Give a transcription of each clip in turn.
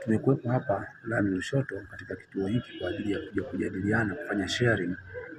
Tumekuwepo hapa wilayani Lushoto katika kituo hiki kwa ajili ya kuja kujadiliana, kufanya sharing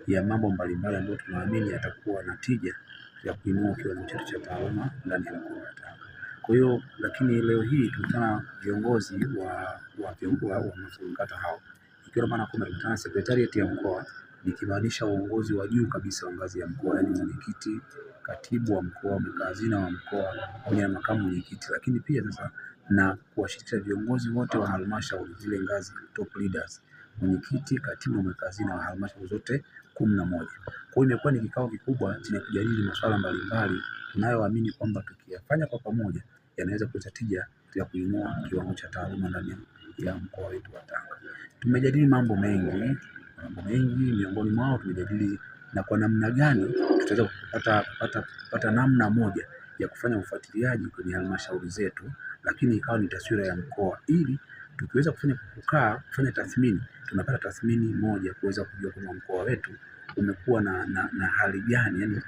ya mambo mbalimbali ambayo tunaamini yatakuwa na tija ya kuinua kiwango chetu cha taaluma ndani ya mkoa wa Tanga. Kwa hiyo lakini leo hii tumekutana viongozi wa maafisa hao, ikiwa maana kwamba tumekutana secretariat ya mkoa, nikimaanisha uongozi wa juu kabisa wa ngazi ya mkoa, yaani mwenyekiti, katibu wa mkoa, mweka hazina wa mkoa pamoja na makamu mwenyekiti, lakini pia sasa na kuwashirikisha viongozi wote wa halmashauri zile ngazi top leaders, mwenyekiti, katibu, mweka hazina wa halmashauri zote 11. Kwa hiyo imekuwa ni kikao kikubwa chenye kujadili masuala mbalimbali tunayoamini kwamba tukiyafanya kwa pamoja yanaweza kuleta tija ya kuinua kiwango cha taaluma ndani ya mkoa wetu wa Tanga. Tumejadili mambo mengi, miongoni mwao tumejadili na kwa namna gani tutaweza kupata namna moja ya kufanya ufuatiliaji kwenye halmashauri zetu, lakini ikawa ni taswira ya mkoa, ili tukiweza kufanya tathmini, tunapata tathmini moja kuweza kujua kwamba mkoa wetu umekuwa na hali gani, yani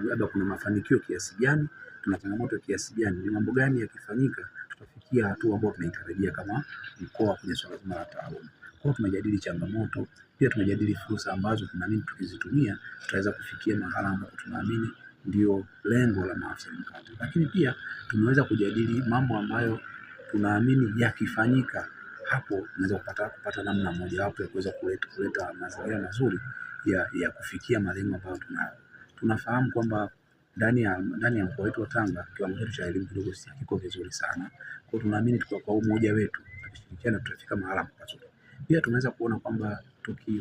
labda kuna mafanikio kiasi gani, tuna changamoto kiasi gani, ni mambo gani yakifanyika tutafikia hatua ambayo tunaitarajia kama mkoa kwenye swala zima la taaluma. Kwa hiyo tumejadili changamoto, pia tumejadili fursa ambazo tunaamini tukizitumia tutaweza kufikia mahala ambapo tunaamini ndio lengo la maafisa mkata. Lakini pia tumeweza kujadili mambo ambayo tunaamini yakifanyika hapo tunaweza kupata namna mojawapo ya kuweza kuleta mazingira mazuri ya kufikia malengo ambayo tunayo. Tunafahamu kwamba ndani ya mkoa wetu wa Tanga kiwango chetu cha elimu kidogo kiko vizuri sana. Kwa hiyo tunaamini tukiwa kwa umoja wetu tukishirikiana tutafika mahala pazuri. Pia tumeweza kuona kwamba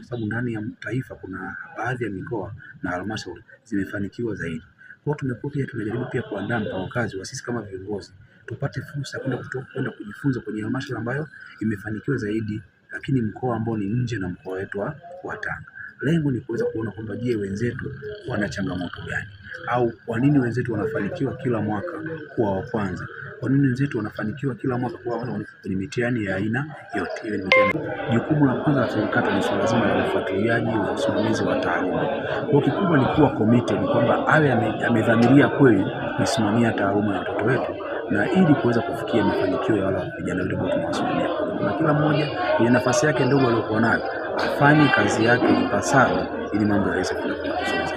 sababu ndani ya taifa kuna baadhi ya mikoa na halmashauri zimefanikiwa zaidi. Kwa hiyo tumekuwa pia tunajaribu pia kuandaa mpango kazi wa sisi kama viongozi tupate fursa kwenda kujifunza kwenye halmashauri ambayo imefanikiwa zaidi, lakini mkoa ambao ni nje na mkoa wetu wa Tanga. Lengo ni kuweza kuona kwamba je, wenzetu wana changamoto gani, au kwa nini wenzetu wanafanikiwa kila mwaka kuwa wa kwanza, kwa nini wenzetu wanafanikiwa kila mwaka kuwa kwenye mitihani ya aina yote. Ile mitihani. Jukumu la kwanza la serikali ni swala zima la ufuatiliaji na usimamizi wa taaluma. Kwa hiyo kikubwa ni kuwa committed, kwamba awe amedhamiria kweli kuisimamia taaluma ya watoto wetu, na ili kuweza kufikia mafanikio ya wale vijana wetu ambao tunawasimamia. Na kila mmoja kwenye nafasi yake ndogo aliyokuwa nayo afanye kazi yake ipasavyo ili mambo yaweze kwenda vizuri.